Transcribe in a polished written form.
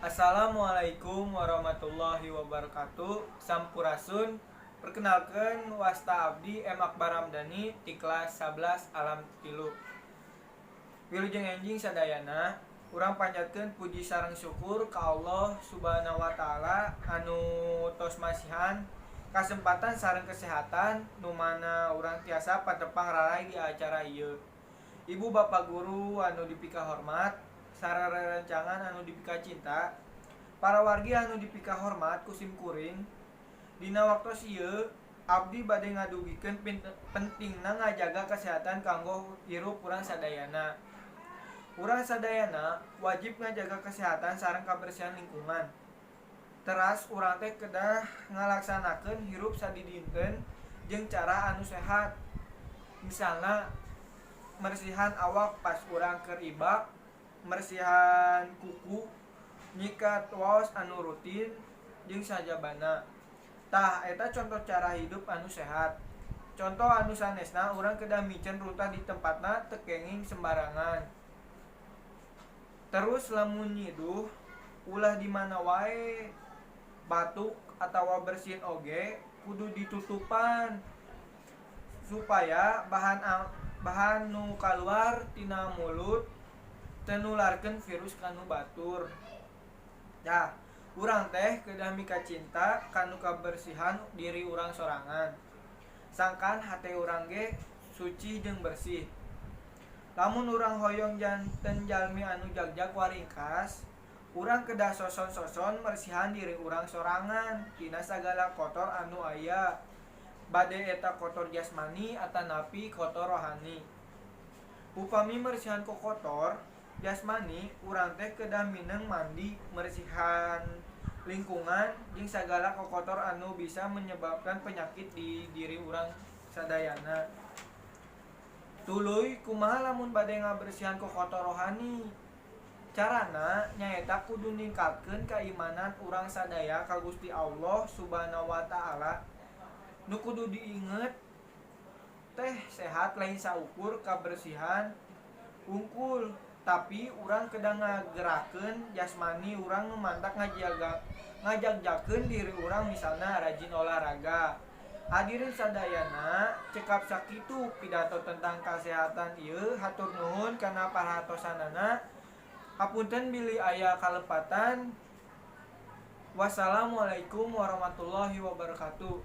Assalamualaikum warahmatullahi wabarakatuh. Sampurasun. Perkenalkan, wasta abdi M. Akbar Ramdhani di kelas 11 Alam 3. Wilujeng enjing sadayana. Urang panjatkeun puji sareng syukur ka Allah Subhanahu wa Ta'ala anu tos masihan kasempatan sareng kesehatan nu mana urang tiasa patepang ralay di acara ieu. Ibu bapak guru anu dipika hormat, sareng rerencangan anu dipika cinta, para wargi anu dipika hormat ku sim kuring. Dina waktos ieu abdi bade ngadugikeun pentingna ngajaga kesehatan kanggo hirup urang sadayana. Urang sadayana wajib ngajaga kesehatan sareng kabersihan lingkungan. Teras urang teh kedah ngalaksanakeun hirup sadidinten jeung cara anu sehat, misalna mersihan awak pas urang keur ibak, mersihan kuku, nyikat waos anu rutin, jeung sajabana. Tah, eta contoh cara hidup anu sehat. Contoh anu sanesna, urang kedah miceun runtah di tempatna, teu kenging sembarangan. Terus lamun nyiduh ulah di mana wae. Batuk atawa bersin oge kudu ditutupan supaya bahan nu kaluar tina mulut teu nularkeun virus ka nu batur. Tah, urang teh kedah mikacinta kanu kabersihan diri urang sorangan, sangkan hate urang ge suci jeung bersih. Lamun urang hoyong janten jalmi anu jagjag waringkas, urang kedah soson-soson mersihan diri urang sorangan tina sagala kotor anu aya, bade eta kotor jasmani atanapi kotor rohani. Upami mersihan kotor jasmani, urang teh kedah mindeng mandi, mersihan lingkungan jeung sagala kokotor anu bisa menyebabkan penyakit di diri urang sadayana. Tuluy kumaha lamun bade ngabersihan kokotor rohani? Carana nyaeta kudu ningkatkeun kaimanan urang sadaya ka Gusti Allah Subhanahu wa Ta'ala. Nu kudu diinget teh, sehat lain saukur kabersihan wungkul, tapi urang kedah ngagerakeun jasmani urang nu matak ngajaga ngajagjagkeun diri urang, misalna rajin olahraga. Hadirin sadayana, cekap sakitu pidato tentang kasehatan ieu. Hatur nuhun kana perhatosanana. Hapunten bilih aya kalepatan. Wassalamualaikum warahmatullahi wabarakatuh.